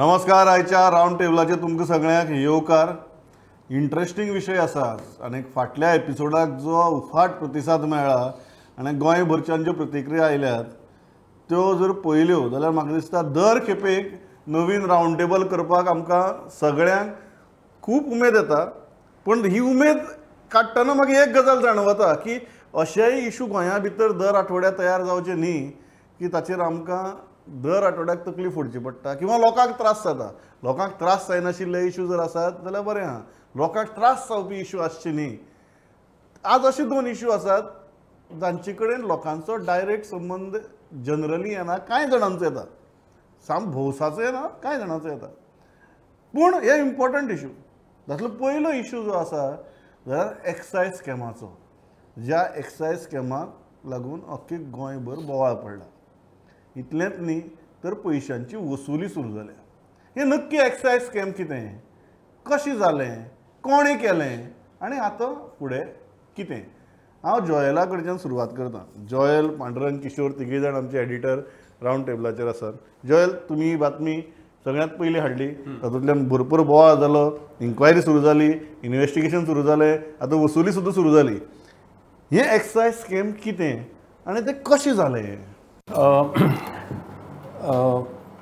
नमस्कार. आयच्या रावंड टेबलाचेर तुमकां सगळ्यांक येवकार. इंट्रस्टींग विशय आसा आनी फाटल्या एपिसोडाक जो उफाट प्रतिसाद मेळ्ळा आनी गोंयभरच्यान ज्यो प्रतिक्रिया आयल्यात त्यो जर पळयल्यो जाल्यार म्हाका दिसता दर खेपेक नवीन रावंड टेबल करपाक आमकां सगळ्यांक खूब उमेद येता. पूण ही उमेद काडटना म्हाका एक गजाल जाणवता की अशेय इशू गोंया भितर दर आठवड्या तयार जावचे न्ही की ताचेर आमकां दर आठवड्याक तकली फोडची पडटा किंवा लोकांक त्रास जाता. लोकांक त्रास जायनाशिल्ले इशू जर आसात जाल्यार बरें आहा, लोकांक त्रास जावपी इशू आसचे न्ही. आज अशे दोन इशू आसात जांचे कडेन लोकांचो डायरेक्ट संबंद जनरली येना, कांय जाणांचो येता, साम भौसाचो येना, कांय जाणांचो येता. पूण हे इम्पॉर्टंट इशू. तातलो पयलो इशू जो आसा जाल्यार एक्सायज स्कॅमाचो, ज्या एक्सायज स्कॅमाक लागून अख्खे गोंयभर बोवाळ पडला. इतलेंच न्ही तर पयशांची वसुली सुरू जाल्या. हें नक्की एक्सायज स्कॅम कितें, कशें जालें, कोणें केलें आनी आतां फुडें कितें. हांव जॉयला कडच्यान सुरवात करता. जॉयल, पांडुरंग, किशोर तिगूय जाण आमचे एडिटर रावंड टेबलाचेर आसात. जॉयल, तुमी ही बातमी सगळ्यांत पयलीं हाडली, तातूंतल्यान भरपूर बोवाळ जालो, इन्क्वायरी सुरू जाली, इन्वेस्टिगेशन सुरू जालें, आतां वसुली सुद्दां सुरू जाली. हें एक्सायज स्कॅम कितें आनी तें कशें जालें?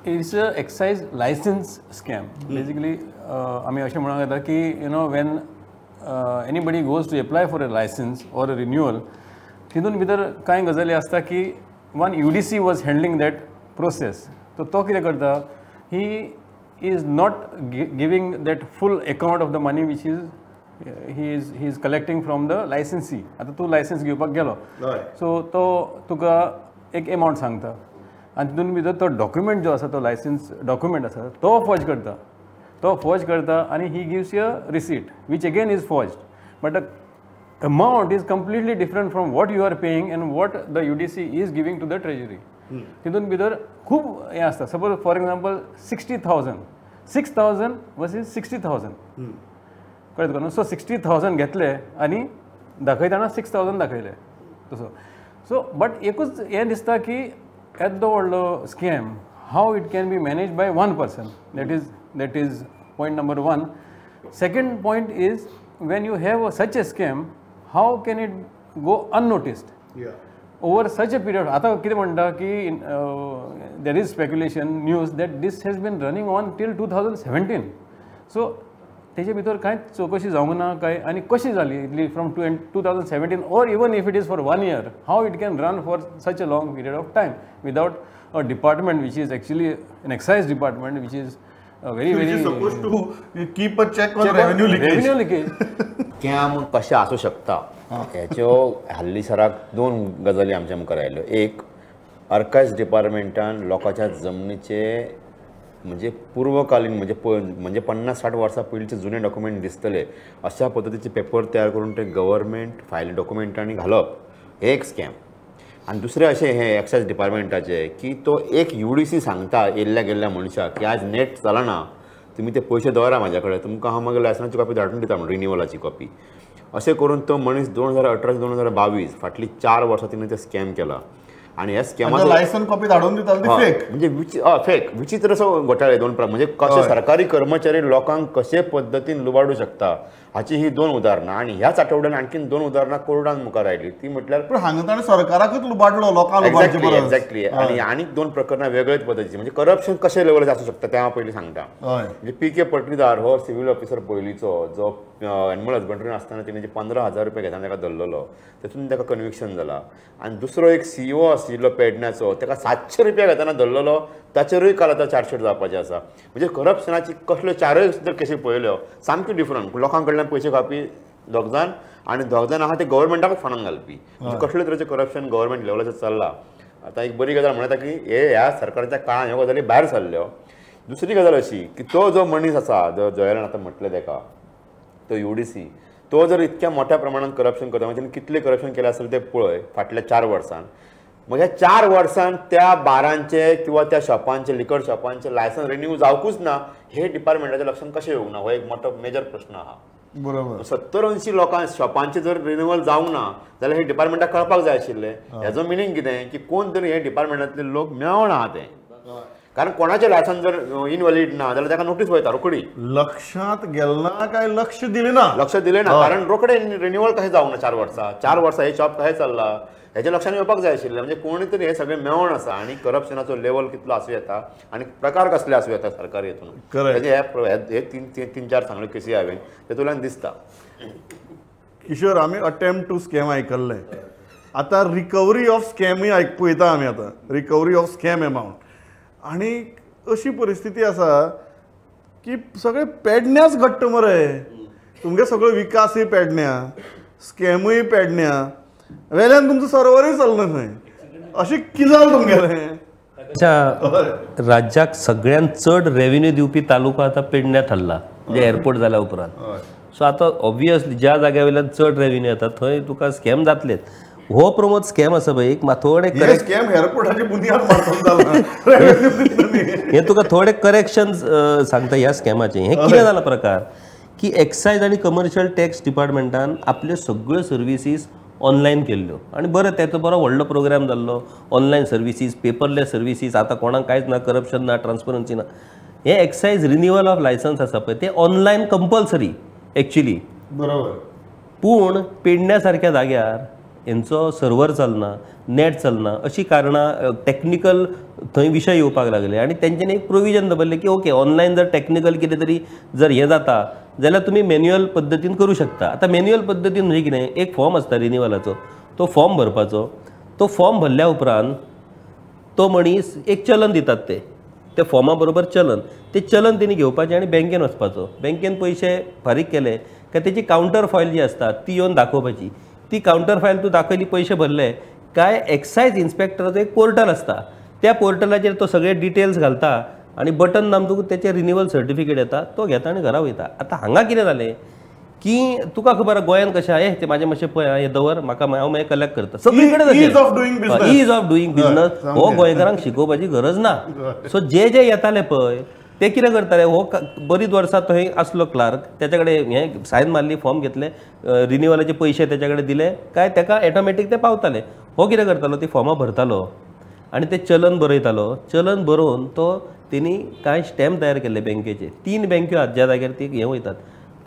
It's a excise licence scam. Basically आमी अशें म्हणूंक येता की you know when anybody goes to apply for a licence or a renewal, तितून भितर कांय गजाली आसता की one U D C was handling that process. तो तो कितें करता, he is not giving that full account of the money which is he is collecting from the licensee. आतां तूं लायसन्स घेवपाक गेलो, सो तो तुका एक एमावंट सांगता आनी तितून भितर तो डॉक्युमेंट जो आसा, तो लायसन्स डॉक्युमेंट आसा तो फॉर्ज करता, तो फॉर्ज करता आनी he gives you a receipt which again is forged, but the amount is completely different from what you are paying and what the U D C is giving to the treasury. तितून भितर खूब हें आसता. Suppose for example 60,000, 6,000 versus 60,000, कळ्ळें तुका न्हू? So 60,000 घेतले आनी दाखयतना 6,000 दाखयले तसो. सो बट एकूच हें दिसता की येदो व्हडलो scam how it can be manage by one person, that is point number one. Second point is when you have such a scam how can it go unnoticed over such a period. आतां कितें म्हणटा की there is speculation news that this has been running on till 2017. So तेजे भितर कांयच चवकशी जावंक ना काय आनी कशी जाली इतली from 2017 or even if it is for 1 year, how it can run for such a long period of time without a department which is actually an excise department which is very very supposed to keep a check on revenue leakage. Revenue leakage scam कशें आसूं शकता हेच्यो हाल्लीसराक दोन गजाली आमच्या मुखार आयल्यो. एक, archives डिपार्टमेंटान लोकांच्या जमनीचे म्हणजे पूर्वकालीन म्हणजे म्हणजे 50-60 वर्सां पयलींचे जुने डॉक्युमेंट दिसतले अशा पद्दतीचे पेपर तयार करून ते गव्हर्मेंट फायल डॉक्युमेंटांनी घालप हे एक स्कॅम. आनी दुसरें अशें हें एक्सायज डिपार्टमेंटाचें की तो एक यू डी सी सांगता येयल्ल्या गेल्ल्या मनशाक की आज नेट चलना, तुमी ते पयशे दवरा म्हाज्या कडेन, तुमकां हांव मागीर लायसनाची कॉपी धाडून दिता म्हण, रिन्युअलाची कॉपी. अशें करून तो मनीस 2018 2022 फाटलीं 4 वर्सां तिणें ते स्कॅम केला. आनी ह्या स्कॅमाचो लायसन कॉपी धाडून दिताले ती फेक, म्हणजे फेक विचित्र असो घोटाळे दोन प्रकार, म्हणजे कशे सरकारी कर्मचारी लोकांक कशे पद्दतीन लुबाडू शकता हाची ही दोन उदाहरणां. आनी ह्याच आठवड्यान आणखीन दोन उदाहरणां कोर्टान मुखार आयली ती म्हटल्यार पूण हांगा ताणें सरकाराकूच लुबाडलो, लोकांक लुबाडचे परस. एक्झॅक्टली. आनी आनीक दोन प्रकरणां वेगळेच पद्दतीची, म्हणजे करप्शन कशे लेवलाचें आसूं शकता तें हांव पयलीं सांगता. म्हणजे पी के पटनीदार हो सिव्हील ऑफिसर पयलींचो जो एनिमल हजबंड्रीन आसतना तिणें जे 15,000 रुपया घेतना ताका धरलेलो, तेतून ताका कन्विक्शन जाला. आनी दुसरो एक सी ओ आशिल्लो पेडण्याचो, ताका 700 रुपया घेतना धरलेलो, ताचेरूय काल आतां चार्जशीट जावपाचें आसा. म्हणजे करप्शनाची कसल्यो चारूय जर केसी पळयल्यो सामक्यो डिफरंट, लोकां कडल्यान पयशे खावपी दोग जाण आनी दोग जाण आहा ते गव्हर्मेंटाकूच फंडान घालपी. म्हणजे कसले तरेचें करप्शन गव्हर्मेंट लेवलाचेर चल्लां. आतां एक बरी गजाल म्हणटा की हे ह्या सरकारच्या काळान ह्यो गजाली भायर सरल्यो. दुसरी गजाल अशी की तो जो मनीस आसा, जो जॉयलान आतां म्हटलें ताका, तो यू डी सी, तो जर इतक्या मोठ्या प्रमाणात करप्शन करता म्हणजे कितलें करप्शन केलें आसतलें तें पळय फाटल्या 4 वर्सांत. मग ह्या 4 वर्सांत त्या बारांचे किंवा त्या शॉपांचे, लिकर शॉपांचे लायसन्स रिन्यू जावकूच ना, हे डिपार्टमेंटाच्या लक्षांत कशें येवंक ना, हो एक मोठो मेजर प्रश्न आहा. बरोबर. 70-80 लोकां शॉपांचे जर रिन्युअल जावंक ना जाल्यार हे डिपार्टमेंटाक कळपाक जाय आशिल्लें. हेजो मिनींग कितें की कोण तरी हे डिपार्टमेंटांतले लोक मेळना आहा ते. कारण कोणाचें लायसन्स जर इनव्हॅलिड ना जाल्यार ताका नोटीस वयता रोखडी. लक्षांत गेल ना काय लक्ष दिलें ना? लक्ष दिलें ना, कारण रोखडे रिन्युअल कशें जावंक ना 4 वर्सां, 4 वर्सां हे शॉप कशें चल्लां हेच्या लक्षांत येवपाक जाय आशिल्लें. म्हणजे कोणी तरी हे सगळें मेवण आसा आनी करप्शनाचो लेवल कितलो आसूं येता आनी प्रकार कसले आसूं येता सरकारी हितून. हे तीन चार सांगल्यो केसी हांवें तेतूंतल्यान दिसता. किशोर, आमी अटेम्प्ट टू स्कॅम आयकल्लें, आतां रिकवरी ऑफ स्कॅमूय पळयता आमी आतां, रिकवरी ऑफ स्कॅम एमावंट. आनी अशी परिस्थिती आसा की सगळे पेडण्याच घडटा मरे, तुमगे सगळो विकासूय पेडण्या, स्कॅमूय पेडण्या, वेल्यान तुमचो सर्वरूय चलना खंय, अशी कितें जालें तुमगेलें? राज्याक सगळ्यांत चड रेव्हेन्यू दिवपी तालुका आतां पेडण्या थारला, म्हणजे एअरपोर्ट जाल्या उपरांत. सो आतां ऑब्वियसली ज्या जाग्या वयल्यान चड रेव्हेन्यू येता थंय तुका स्कॅम जातलेच. हो प्रमोद स्कॅम आसा पळय, एक थोडे स्कॅम एअरपोर्टाची बुन्याद मारता हे तुका थोडे करेक्शन सांगता ह्या स्कॅमाचे. हे कितें जाला प्रकार की एक्सायज आनी कमर्शियल टॅक्स डिपार्टमेंटान आपल्यो सगळ्यो सर्विसीस ऑनलायन केल्ल्यो आनी बरें तेचो बरो व्हडलो प्रोग्राम जाल्लो, ऑनलायन सर्विसीस, पेपरलेस सर्विसीस, आतां कोणाक कांयच ना, करप्शन ना, ट्रान्सपरन्सी ना. हे एक्सायज रिन्युअल ऑफ लायसन्स आसा पळय ते ऑनलायन कंपल्सरी एक्चुली, बरोबर. पूण पेडण्या सारक्या जाग्यार हेंचो सर्वर चलना, नेट चलना, अशी कारणां टॅक्निकल थंय विशय येवपाक लागले आनी तेंच्यांनी एक प्रोविजन दवरलें की ओके ऑनलायन जर टॅक्निकल कितें तरी जर हें जाता जाल्यार तुमी मॅन्युअल पद्दतीन करूं शकता. आतां मॅन्युअल पद्दतीन म्हणजे कितें, एक फॉर्म आसता रिन्युअलाचो, तो फॉर्म भरपाचो, तो फॉर्म भरल्या उपरांत तो मनीस एक चलन दितात, ते त्या फॉर्मा बरोबर चलन, ते चलन तेणी घेवपाचें आनी बँकेन वचपाचो, बँकेन पयशे फारीक केले काय तेची कावंटर फायल जी आसता ती येवन दाखोवपाची, ती कावंटर फायल तूं दाखयली, पयशे भरले काय एक्सायज इन्स्पेक्टराचो एक पोर्टल आसता, त्या पोर्टलाचेर तो सगळे डिटेल्स घालता आनी बटन दाम तुका तेचें रिन्युअल सर्टिफिकेट येता, तो घेता आनी घरा वयता. आतां हांगा कितें जालें की तुका खबर आहा गोंयांत कशें आहा, ते म्हाजें मातशें पळय हें दवर म्हाका, हांव मागीर कलेक्ट करता, सगळी कडेन ease of doing business, ease of doing business हो गोंयकारांक शिकोवपाची गरज ना. सो जे जे येताले पळय ते कितें करताले, हो बरीच वर्सां थंय आसलो क्लार्क, तेच्या कडेन हें सायन मारली, फॉर्म घेतले, रिन्युअलाचे पयशे तेच्या कडेन दिले काय तेका ऑटोमॅटीक ते पावताले. हो कितें करतालो, ती फॉर्मां भरतालो आनी ते चलन बरयतालो, चलन बरोवन तो तेणी कांय स्टॅम्प तयार केल्ले बँकेचे, 3 बँक्यो आहात ज्या जाग्यार ती हें वयतात,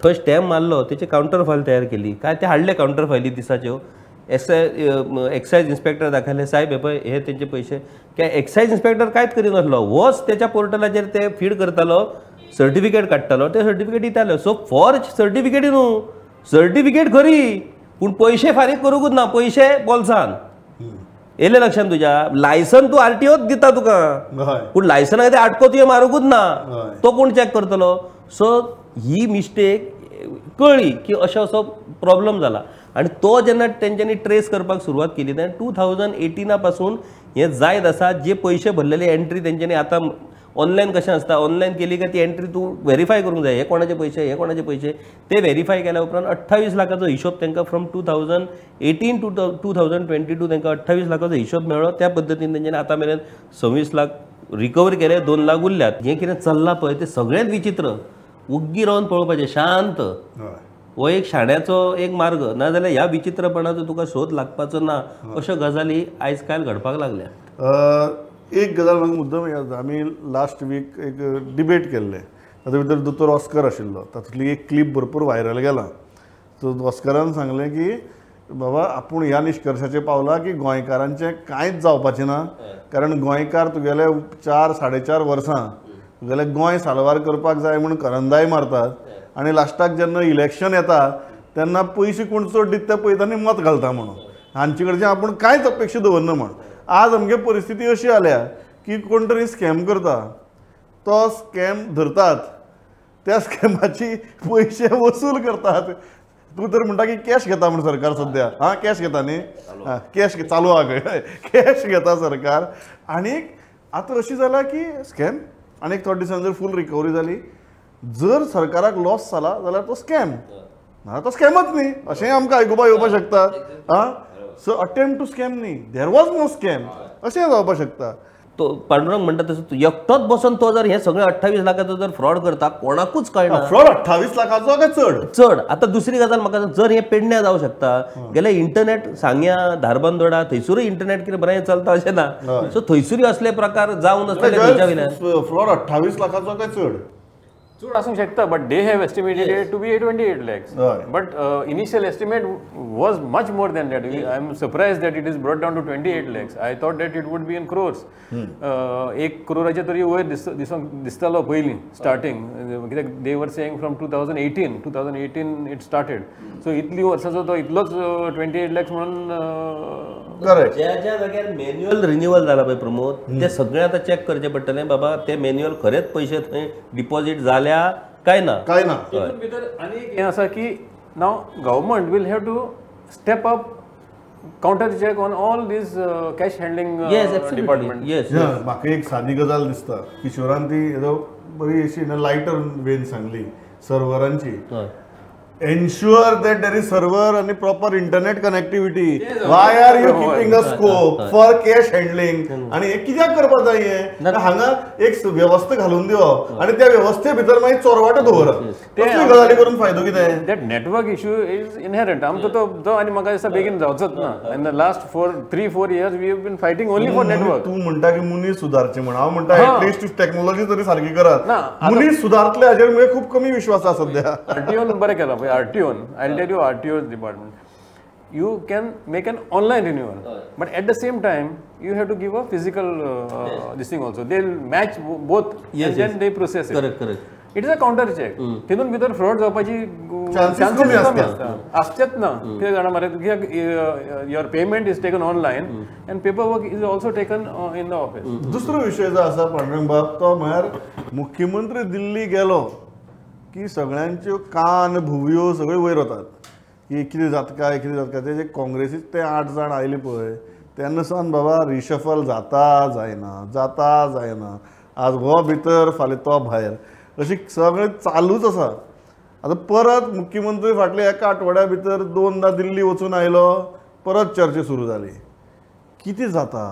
थंय स्टॅम्प मारलो, तेचे कावंटर फायल तयार केली काय ते हाडले कावंटर फायली दिसाच्यो, एक्सायज इन्स्पेक्टर दाखयले, साहेब हे पळय हे तेंचे पयशे, काय एक्सायज इन्स्पेक्टर कांयच करिनासलो, होच तेच्या पोर्टलाचेर ते फीड करतालो, सर्टिफिकेट काडटालो, ते सर्टिफिकेट दितालो. सो फॉर्ज सर्टिफिकेट न्हू, सर्टिफिकेट खरी पूण पयशे फारीक करूंकूच ना, पयशे बोल्सान येयले लक्षान तुज्या. लायसन तूं आरटीओच दिता तुका, पूण लायसना खातीर आटको तुवें मारूंकूच ना, तो कोण चॅक करतलो. सो ही मिस्टेक कळ्ळी की अशें असो प्रॉब्लम जाला आनी तो जेन्ना तेंच्यांनी ट्रेस करपाक सुरवात केली तेन्ना 2018 पासून हें जायत आसा. जे पयशे भरलेले एंट्री तेंच्यांनी आतां ऑनलायन कशें आसता, ऑनलायन केली काय ती एंट्री तूं व्हेरीफाय करूंक जाय, हे कोणाचे पयशे, हे कोणाचे पयशे, ते व्हेरीफाय केल्या उपरांत 28 लाखाचो हिशोब तांकां फ्रॉम 2018 टू 2022 तांकां 28 लाखाचो हिशोब मेळ्ळो. त्या पद्दतीन तेंच्यांनी आतां मेरेन 26 लाख रिकवर केले, 2 लाख उरल्यात. हें कितें चल्लां पळय तें सगळेंच विचित्र, ओग्गी रावन पळोवपाचें शांत, हो एक शाण्याचो एक मार्ग, नाजाल्यार ह्या विचित्रपणाचो तुका शोध लागपाचो ना. अश्यो गजाली आयज काल घडपाक लागल्या. एक गजाल म्हाका मुद्दम याद, आमी लास्ट वीक एक डिबेट केल्ले, तातूंत भितर दोतोर ऑस्कर आशिल्लो, तातूंतली एक क्लिप भरपूर व्हायरल गेला. सो ऑस्करान सांगलें की बाबा आपूण ह्या निश्कर्शाचेर पावला की गोंयकारांचें कांयच जावपाचें ना, कारण गोंयकार तुगेले 4 साडे 4 वर्सां तुगेलें गोंय साल्वार करपाक जाय म्हूण करंदाय मारतात आनी लास्टाक जेन्ना इलेक्शन येता तेन्ना पयशे कोण चड दिता ते पळयता आनी मत घालता म्हणून हांचे कडच्यान आपूण कांयच अपेक्षा दवरना म्हण. आज आमगे परिस्थिती अशी आल्या की कोण तरी स्कॅम करता, तो स्कॅम धरतात, त्या स्कॅमाची पयशे वसूल करतात. तूं तर म्हणटा की कॅश घेता म्हण सरकार सद्या, हां कॅश घेता न्ही, कॅश चालू आहा, कॅश घेता सरकार. आनी आतां अशी जाला की स्कॅम आनी थोड्या दिसांनी जर फूल रिकवरी जाली, जर सरकाराक लॉस जाला जाल्यार तो स्कॅम, नाजाल्यार तो स्कॅमच न्ही अशेंय आमकां आयकुपाक येवपाक शकता. आं, सो अटेम्प्ट टू स्कॅम न्ही, there was no scam अशें जावपाक शकता. तो पांडुरंग म्हणटा तसो एकटोच बसून तो जर हे सगळे 28 लाखाचो जर फ्रॉड करता कोणाकूच कळना. फ्रॉड 28 लाखाचो काय चड चड. आतां दुसरी गजाल म्हाका जर हे पेडण्या जावं शकता गेल्यार इंटरनेट सांग्या धारबांदोडा थंयसरूय इंटरनेट कितें बरें चलता अशें ना. सो थंयसरूय असले प्रकार जावन आसले खंयच्या वयल्यान फ्रॉड 28 लाखाचो काय चड चड आसूंक शकता but they have estimated it to be 28 lakhs. But initial estimate was much more than that. I am surprised that it is brought down to 28 lakhs. I thought that it would be in crores. 1 करोडाचे तरी वयर दिसतालो पयलीं starting कित्याक they were saying from 2018 it started. So इतली वर्साचो तो इतलोच 28 लॅक्स म्हणून. ज्या ज्या जाग्यार मॅन्युअल रिन्युअल जाला पळय प्रमोद ते सगळें आतां चॅक करचें पडटलें बाबा ते मॅन्युअल खरेंच पयशे थंय डिपॉझीट जाल्या काय ना काय ना. भितर आनी एक हें आसा की now government will have to step up counter check on all these cash handling department. म्हाका एक सादी गजाल दिसता किशोरान ती बरी अशी लायटर वेन सांगली सर्वरांची. Ensure that there is server and proper internet connectivity. Why are you keeping a scope for cash handling? आणि हे कित्याक करपाक जाय हें? हांगा एक व्यवस्था घालून दिवप आनी त्या व्यवस्थे भितर मागीर चोरवाटो दवरप. तसली गजाली करून फायदो कितें? That network issue is inherent. आमचो तो आनी म्हाका दिसता बेगीन जावचोच ना. In the last 3-4 years we have been fighting only for network. तूं म्हणटा की मनीस सुदारचे म्हण, हांव म्हणटा एटलिस्ट टॅक्नॉलॉजी तरी सारकी करात. मनीस सुदारतले हाजेर मुळे खूब कमी विश्वास आसा सध्या. आरटीओन बरें केलां पळय. RTO, I'll tell you RTO's department. You can make an online renewal, but at the same time, you have to give a physical this thing also. They'll match both and then they process it. Correct, correct. It is a counter check. तितून भितर fraud जावपाची chances कमी आसता. आसचेच ना. कितें जाणा मरे, your payment is taken online and paper work is also taken in the office. दुसरो विशय जो आसा पांडुरंग बाब तो म्हळ्यार मुख्यमंत्री दिल्ली गेलो की सगळ्यांच्यो कान भुवयो सगळ्यो वयर वतात की कितें जाता काय कितें जाता काय. ते काँग्रेसीक ते 8 जाण आयले पळय तेन्ना सावन बाबा रिशफल जाता जायना जाता जायना, आज हो भितर फाल्यां तो भायर, अशी सगळें चालूच आसा. आतां परत मुख्यमंत्री फाटल्या एका आठवड्या भितर 2दा दिल्ली वचून आयलो, परत चर्चा सुरू जाली. कितें जाता?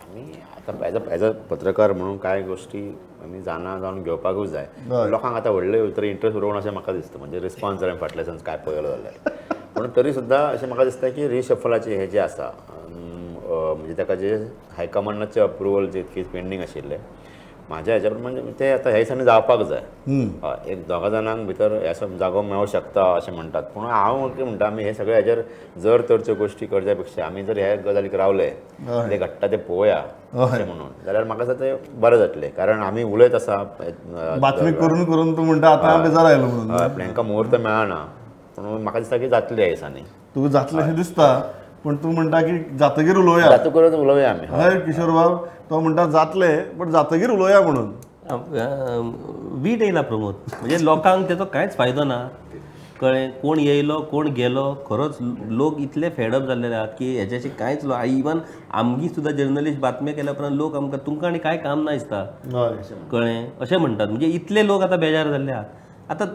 आमी आतां एज अ पत्रकार म्हणून कांय गोश्टी आमी जाणा जावन घेवपाकूच जाय. लोकांक आतां व्हडले भितर इंट्रस्ट उरोवंक अशें म्हाका दिसता. म्हणजे रिस्पॉन्स जर हांवें फाटल्या दिसान काय पळयलो जाल्यार पूण तरी सुद्दां अशें म्हाका दिसता की रिशफलाचें हें जें आसा म्हणजे ताका जे हायकमांडाचें अप्रुवल जे केस पेंडींग आशिल्लें म्हाज्या हेज्या प्रमाणे तें आतां ह्या दिसांनी जावपाक जाय. हय, एक दोगा जाणांक भितर असो जागो मेळूंक शकता अशें म्हणटात पूण हांव कितें म्हणटा आमी हे सगळे हेजेर जर तरच्यो गोश्टी करच्या पेक्षा आमी जर ह्या गजालीक रावले तें घडटा तें पळोवया अशें म्हणून जाल्यार म्हाका दिसता तें बरें जातलें. कारण आमी उलयत आसा बातमी करून करून तूं म्हणटा आतां बेजार आयलो म्हणून. हय, पूण हांकां मुहूर्त मेळना पूण म्हाका दिसता की जातलें ह्या दिसांनी. तुका जातलें अशें दिसता पूण तूं म्हणटा की जातगीर उलोवया. जातकूच उलोवया आमी. हय किशोर बाब तो म्हणटा जातले बट जातगीर उलोवया म्हणून. वीट येयला प्रमोद, म्हणजे लोकांक तेचो कांयच फायदो ना. कळ्ळें, कोण येयलो कोण गेलो खरोच लोक इतले फेडअप जाल्ले आहात की हेच्याशी कांयच इवन आमगी सुद्दां जर्नलिस्ट बातम्यो केल्या उपरांत लोक आमकां तुमकां आनी कांय काम ना दिसता. कळ्ळें अशें म्हणटात. म्हणजे इतले लोक आतां बेजार जाल्ले आहात. आतां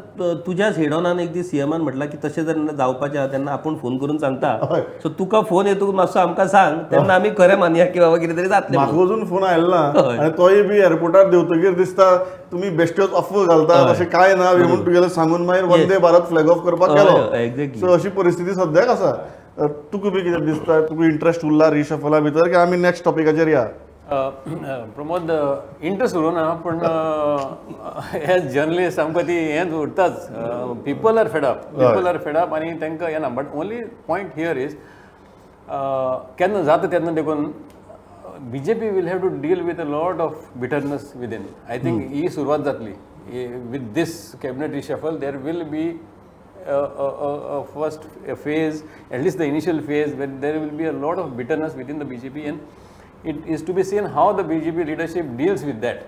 तुज्याच हेडॉनान एक दीस सीएमान म्हटलां की तशें जर जावपाचें आहा तेन्ना आपूण फोन करून सांगता. सो तुका फोन येतकूच मातसो आमकां सांग तेन्ना आमी खरें मानया की बाबा कितें तरी जातलें. म्हाका अजून फोन आयलो ना आनी तोय बी एअरपोर्टार देंवतकीर दिसता तुमी बेश्ट्योच अफवा घालता अशें कांय ना म्हणून तुगेलें सांगून मागीर वंदे भारत फ्लॅग ऑफ करपाक गेलो. एक्झॅक्टली. सो अशी परिस्थिती सद्याक आसा. तुका बी कितें दिसता, तुका इंट्रस्ट उरला रिशफला भितर की आमी नॅक्स्ट टॉपिकाचेर या? प्रमोद, इंट्रस्ट उरूं ना पूण एज जर्नलिस्ट आमकां ती हेंच उरताच. People are fed up, people are fed up आनी तांकां येना. But only point here is केन्ना जाता तेन्ना देखून BJP will have to deal with a lot of bitterness within. I think ही सुरवात जातली with this cabinet reshuffle. There will be first phase, at least the initial phase, where there will be a lot of bitterness within the BJP and it is to be seen how the BJP leadership deals with that.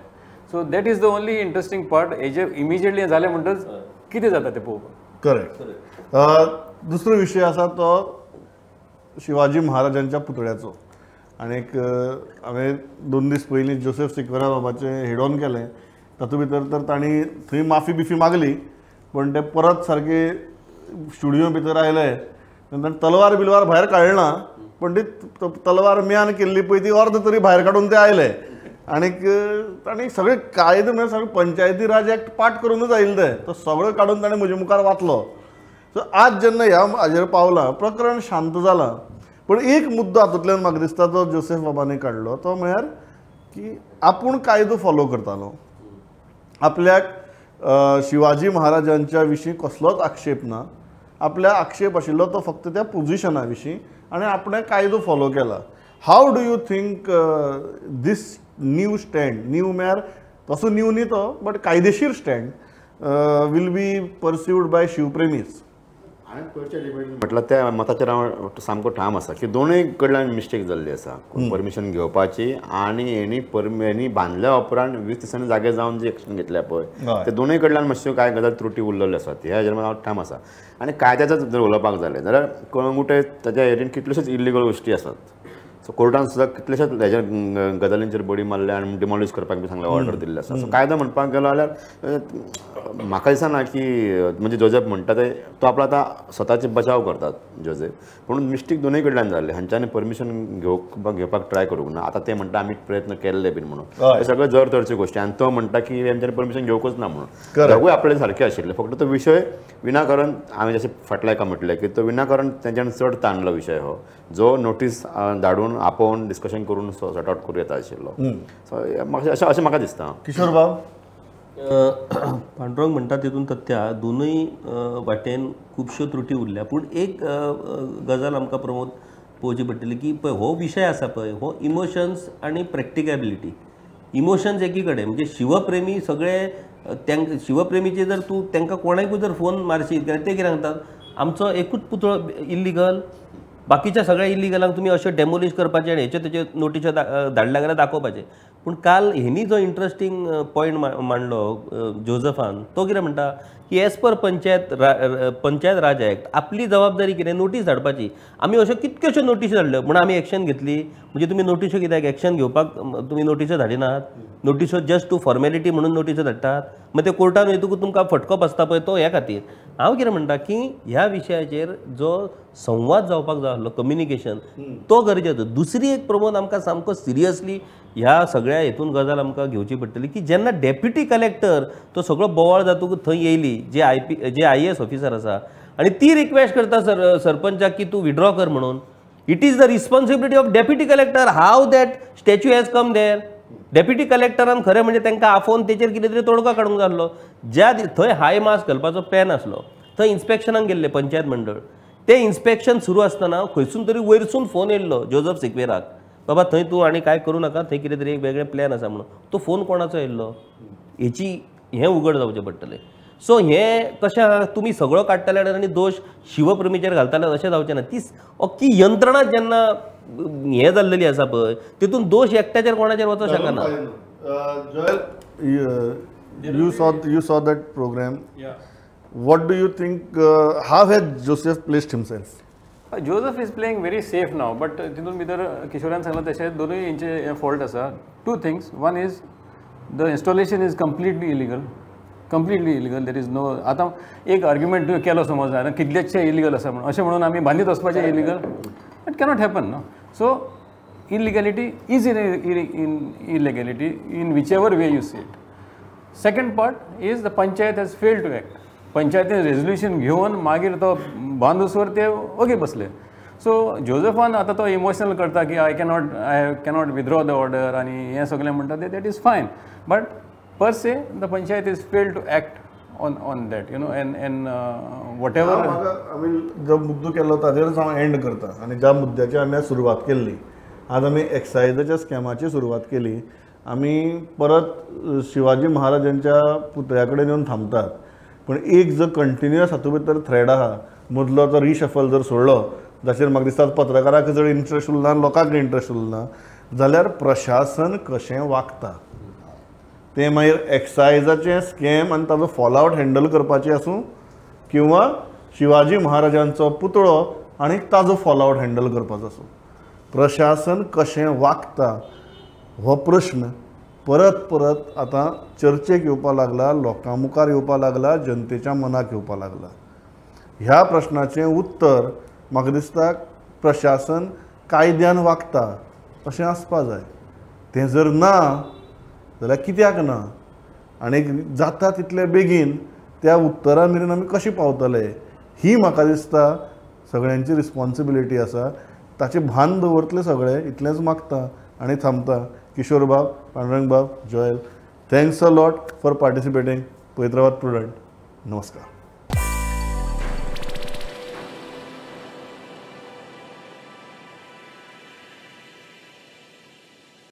So that is the only interesting part. Immediately झाले म्हणटच कितें जाता ते पळोवपाक. Correct. दुसरो विशय आसा तो शिवाजी महाराजांच्या पुतळ्याचो. आनी एक हांवें 2 दीस पयलीं जोसेफ सिक्वेरा बाबाचें हेड ऑन केलें. तातूंत भितर तर तांणी थंय माफी बिफी मागली पण ते परत सारके स्टुडियो भितर आयले तेन्ना तलवार बिलवार भायर काडना पण ती तलवार म्यान केल्ली पळय ती अर्द तरी भायर काडून ते आयले आणीक तांणी सगळे कायदे म्हळ्यार सगळे पंचायती राज एक्ट पाठ करूनच आयिल्ले ते, तो सगळो काडून ताणें म्हजे मुखार वाचलो. सो आज जेन्ना ह्या हाजेर पावलां प्रकरण शांत जालां, पूण एक मुद्दो हातूंतल्यान म्हाका दिसता तो जोसेफ बाबांनी काडलो तो म्हळ्यार की आपूण कायदो फॉलो करतालो, आपल्याक शिवाजी महाराजांच्या विशीं कसलोच आक्षेप ना, आपल्या आक्षेप आशिल्लो तो फक्त त्या पोजिशना विशीं आनी आपणें कायदो फॉलो केला. How do you think this new stand, new म्हळ्यार तसो न्यू न्ही तो बट कायदेशीर stand will be perceived by शिवप्रेमीज? हांवें पयरच्या डिबेटीन म्हटल्यार त्या मताचेर हांव सामको ठाम आसा की दोनूय कडल्यान मिस्टेक जाल्ली आसा, परमिशन घेवपाची आनी हेणी हेणी बांदल्या उपरांत 20 दिसांनी जागे जावन जी एक्शन घेतल्या पळय ते दोनूय कडल्यान मातश्यो कांय गजाल त्रुटी उरलेल्यो आसात, ह्या हेजेर हांव ठाम आसा. आनी कायद्याचो जर उलोवपाक जालें जाल्यार कळंगूटे ताच्या हेरीन कितल्योश्योच इल्लिगल गोश्टी आसात. सो कोर्टान सुद्दां कितलेशेच हेजेर गजालींचेर बडी मारल्या आनी डिमॉलिश करपाक बी सांगलें, ऑर्डर दिल्लें आसा. सो कायदो म्हणपाक गेलो जाल्यार म्हाका दिसना की म्हणजे जोसेफ म्हणटा ते तो आपलो आतां स्वताचे बचाव करतात जोसेफ, पूण मिस्टेक दोनूय कडल्यान जाल्ले. हांच्यांनी परमिशन घेवपाक ट्राय करूंक ना, आतां ते म्हणटा आमी प्रयत्न केल्ले बीन म्हणून, हे सगळे जर तरच्यो गोश्टी. आनी तो म्हणटा की हेंच्यांनी परमिशन घेवकूच ना म्हणून, दोगूय आपले सारके आशिल्ले, फक्त तो विशय विनाकारण हांवें जशें फाटल्या एका म्हटलें की तो विनाकारण तेंच्यान चड ताणलो विशय हो, जो नोटीस धाडून आपोवन डिस्कशन करून सॉर्ट आवट करूं येता आशिल्लो. सो अशें अशें म्हाका दिसता. किशोर बाब, पांडुरंग म्हणटा तितून तथ्य दोनूय वाटेन खुबश्यो त्रुटी उरल्या, पूण एक गजाल आमकां प्रमोद पळोवची पडटली की पळय हो विशय आसा पळय हो इमोशन्स आनी प्रॅक्टिकेबिलिटी. इमोशन्स एकी कडेन म्हणजे शिवप्रेमी सगळे तांकां शिवप्रेमीचे जर तूं तांकां कोणाकूय जर फोन मारशीत जाल्यार ते कितें सांगतात आमचो एकूच पुतळो इल्लिगल, बाकीच्या सगळ्या इल्लिगलांक तुमी अशें डेमोलिश करपाचें आनी हेच्यो तेच्यो नोटिश्यो धाडल्या जाल्यार दाखोवपाचें. पूण काल हेणी जो इंट्रस्टींग पॉयंट मांडलो जोजफान, तो कितें म्हणटा की एज पर पंचायत राज एक्ट आपली जबाबदारी कितें नोटीस धाडपाची. आमी अश्यो कितक्योश्यो नोटिश्यो धाडल्यो म्हूण आमी एक्शन घेतली, म्हणजे तुमी नोटिश्यो कित्याक एक्शन घेवपाक तुमी नोटिश्यो धाडिनात, नोटिश्यो जस्ट टू फॉर्मेलिटी म्हणून नोटिश्यो धाडटात, मागीर ते कोर्टान वयतकूच तुमकां फटको बसता पळय तो ह्या खातीर. हांव कितें म्हणटा की ह्या विशयाचेर जो संवाद जावपाक जाय आसलो कम्युनिकेशन तो गरजेचो. दुसरी एक प्रमोद आमकां सामको सिरियसली ह्या सगळ्या हेतून गजाल आमकां घेवची पडटली की जेन्ना डेप्युटी कलेक्टर तो सगळो बोवाळ जातकूच थंय येयली जे I A S officer आसा आनी ती रिक्वेस्ट करता सरपंचाक की तूं विड्रॉ कर म्हणून. It is the responsibility of deputy collector how that statue has come there. Deputy कलेक्टरान खरें म्हणजे तांकां आफोवन तेचेर कितें तरी तोडगा काडूंक जाय आसलो. ज्या थंय हाय मास्क घालपाचो प्लॅन आसलो थंय इन्स्पेक्शनाक गेल्ले पंचायत मंडळ, ते इन्स्पेक्शन सुरू आसतना खंयसून तरी वयरसून फोन येयल्लो जोजफ सिक्वेराक, बाबा थंय तूं आनी कांय करूं नाका, थंय कितें तरी एक वेगळें प्लॅन आसा म्हणून. तो फोन कोणाचो येयल्लो हेची हें उगड जावचें पडटलें. सो हें कशें आहा तुमी सगळो काडटले आनी दोश शिवप्रेमीचेर घालतले अशें जावचें ना. ती अख्खी यंत्रणा जेन्ना हें जाल्लेली आसा पळय तितून दोश एकट्याचेर कोणाचेर वचोंक शकना. Joel, you saw that program. What do you think, how has Joseph placed himself? Joseph is playing very safe now, but तितून भितर किशोरान सांगलां तशें दोनूय हेंचे फॉल्ट आसा. Two things, one is the installation is completely illegal, completely illegal, there is no. आतां एक argument तुवें केलो समज आतां कितलेशे इलिगल आसा म्हणून, अशें म्हणून आमी बांदीत वचपाचें इलिगल, it cannot happen न्हू. So illegality is in illegality in whichever way you see it. Second part is the panchayat has failed to act. पंचायतीन resolution घेवन मागीर तो बांदूसवर ते ओगे बसले. सो जोजफान आतां तो इमोशनल करता की I cannot withdraw the order आनी हें सगळें म्हणटा ते, that is fine, but per se the panchayat is failed to act on that, you know, and whatever. आमी जो मुद्दो केलो ताजेरच हांव एंड करता आनी ज्या मुद्द्याची आमी सुरवात केल्ली, आज आमी एक्सायजाच्या स्कॅमाची सुरवात केली, आमी परत शिवाजी महाराजांच्या पुतळ्या कडेन येवन थांबतात. पूण एक जो कंटिन्युअस हातूंत भितर थ्रेड आहा मदलो जो रिशफल जर सोडलो जाचेर म्हाका दिसता पत्रकाराक जर इंट्रस्ट उरना, लोकांक इंट्रस्ट उरना, जाल्यार प्रशासन कशें वागता तें मागीर एक्सायजाचें स्कॅम आनी ताजो फॉलआवट हँडल करपाचें आसूं किंवा शिवाजी महाराजांचो पुतळो आनी ताजो फॉलआवट हँडल करपाचो आसूं, प्रशासन कशें वागता हो प्रश्न परत परत आतां चर्चेक येवपाक लागला, लोकां मुखार येवपाक लागला, जनतेच्या मनाक येवपाक लागला. ह्या प्रश्नाचें उत्तर म्हाका दिसता प्रशासन कायद्यान वागता अशें आसपा जाय. तें जर ना जाल्यार कित्याक ना आनी जाता तितले बेगीन त्या उत्तरा मेरेन आमी कशें पावतले ही म्हाका दिसता सगळ्यांची रिस्पॉन्सिबिलिटी आसा. ताचें भान दवरतले सगळे इतलेंच मागता आनी थांबता. किशोर बाब, पांडुरंग बाब, Joel, thanks a lot for participating. पळयत रावात प्रुडंट. नमस्कार.